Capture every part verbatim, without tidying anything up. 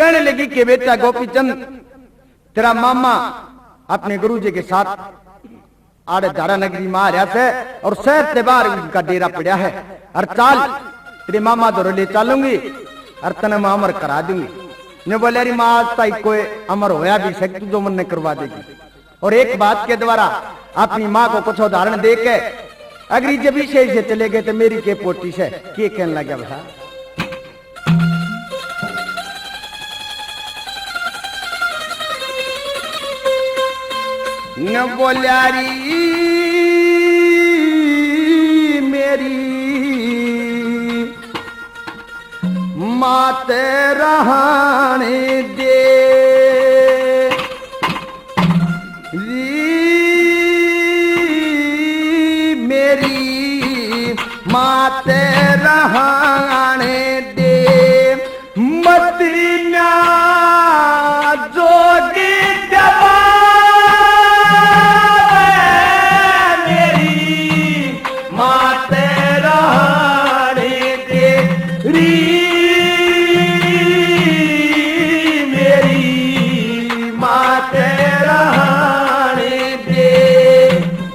कहने लगी कि बेटा गोपीचंद, तेरा मामा अपने गुरु जी के साथ आड़े धारा नगरी में आ रहा है और शहर के बाहर उनका डेरा पड़ा है। और चाल, तेरे मामा धोरे ले चलूंगी और तने मैं अमर करा दूंगी। ने बोले, अरे माँ, आज तक कोई अमर होया भी सक तू जो मन ने करवा देगी। और एक बात के द्वारा अपनी माँ को कुछ उदाहरण दे के अगर जब इसे इसे चले गए तो मेरी के पोटी से के कहने लगा भला। न बोल्या री मेरी मात रहने दे री मेरी मात रहने दे। मत ना जोगी जवाब मेरी मात रहने दे री मेरी मात रहने दे।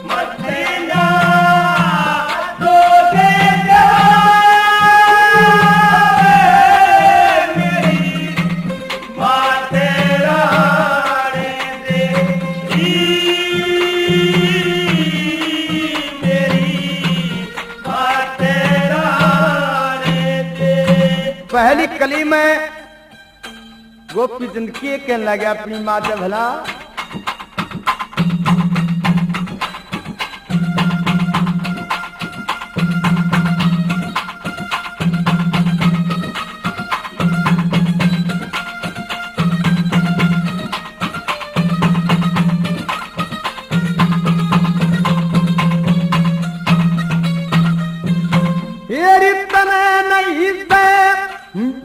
मत ना जोगी जवाब मेरी मात रहने दे री मेरी मात रहने दे। पहली कली में गोपीचंद के कहने लगे अपनी माँ से भला। एरी तने नहीं से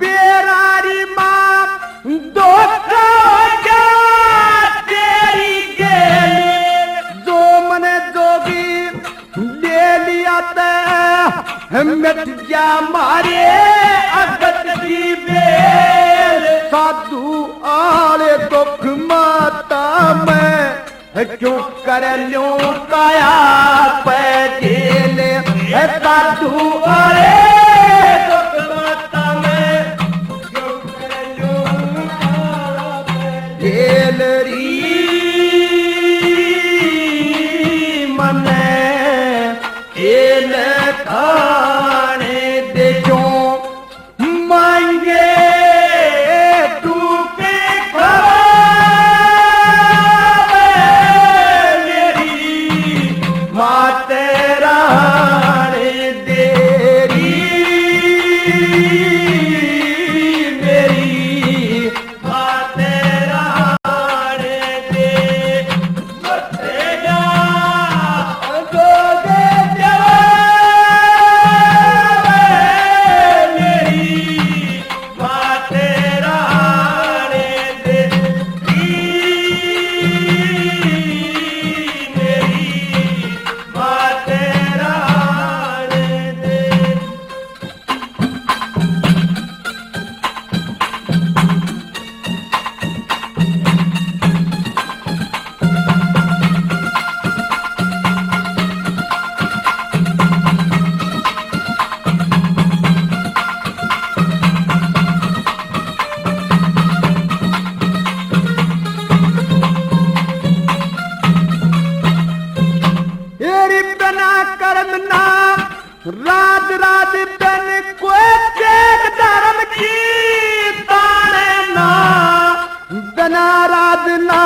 बेरारी माँ, धोखा हो गया तेरी गेल। जो मने जोगी ले लिया ते मिट गया मारे अगत की बेल। साधु आले दुख माता में क्यों कर ल्यूं काया पे झेल, हे साधु आले दुख माता में क्यों कर ल्यूं काया पे झेल री मने झेल खाने दे क्यों मांगे तू के खवाबे मेरी मात रहने दे री मेरी मात रहने दे। एरी बना करम ना राज राज बन कोई देख धर्म की ताने ना। बिना राज ना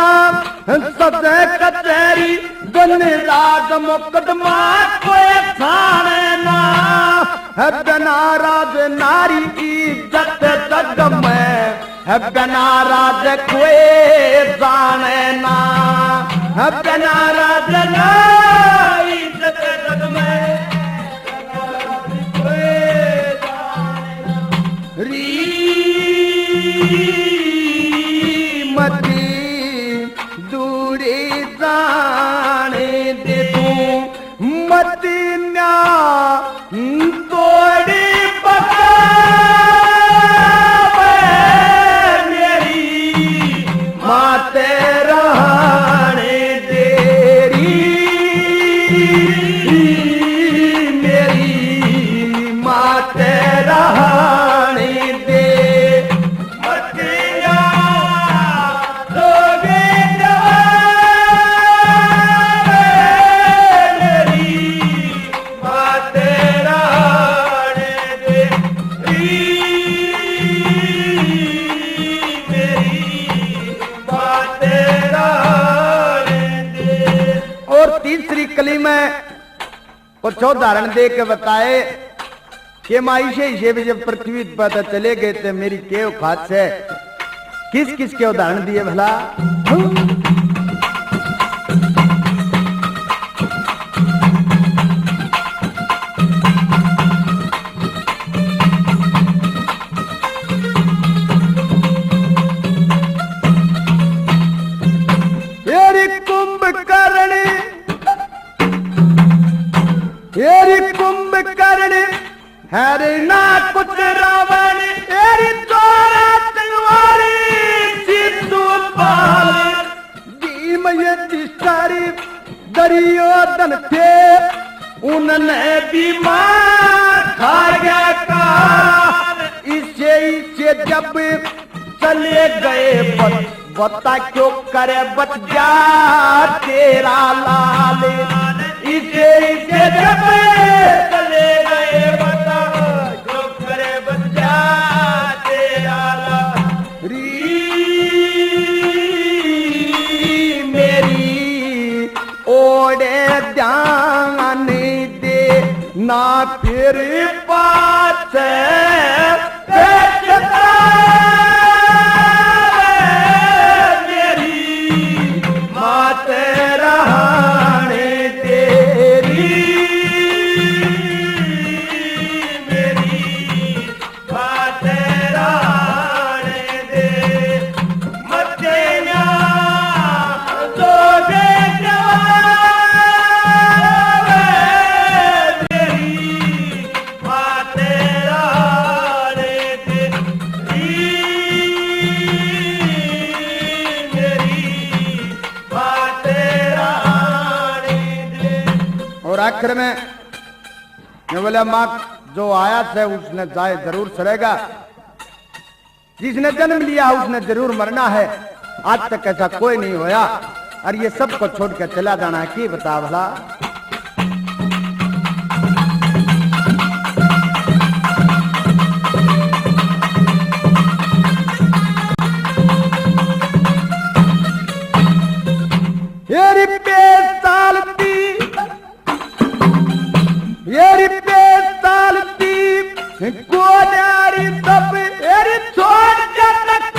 सदे कचहरी बिन राज मुकदमा कोई थाने ना। बिना राज नारी इज्जत जग में बिना राज कोई जाने ना। बिना राज ना इज्जत जग में री मती दूरी जाने दे तू मत ना तोड़ी पकावे कली में कुछ उदाहरण दे के बताए कि माँ इसे, इसे भी जब पृथ्वी पर तो चले गए थे, मेरी के औकात से, किस किस के उदाहरण दिए भला? तेरी कुंभकर्ण, तेरी कुंभकर्ण, हरि ना कुछ रावण, तेरी चोरा तलवारी सिद्धू पाल। भीम ये सारी दुर्योधन थे, उनने भी मार खा गया काल। इसे, इसे जब चले गए बत-, बता क्यों करे बच जा तेरा लाल। इसे, इसे जब चले गए बता क्यों करे बच जा तेरा लाल। री मेरी ओड़े ध्यान दे ना फिर पाछे पछतावे मेरी मात रहने तेरी मेरी बात रहने दे, मत देना जो बेजवाब मेरी बात रहने दे, मेरी बात रहने दे। और आखिर में ये बोला, माँ, जो आया से उसने जाए जरूर सड़ेगा, जिसने जन्म लिया उसने जरूर मरना है। आज तक ऐसा कोई नहीं होया, और ये सबको छोड़ के चला जाना है, की बता भला? तेरी पेशाल दी, तेरी पेशाल दी, गोदारी सब तेरी छोड़ के तक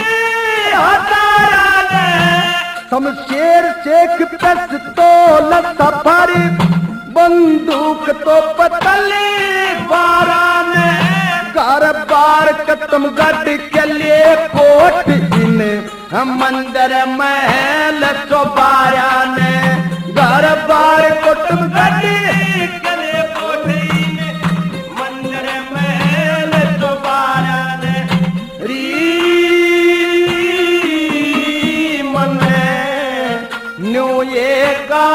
हजारा ने। शमशेर शेख पिस्तौल सफारी, बंदूक तोप तलवारा ने। घर बार कुटुमगढ़ के लिए कोट इन, मंदिर महल चौबारा ने। घर बार कुटुमगढ़ के लिए कोट इन, मंदिर महल चौबारा ने। री मन्ने न्यू ये गा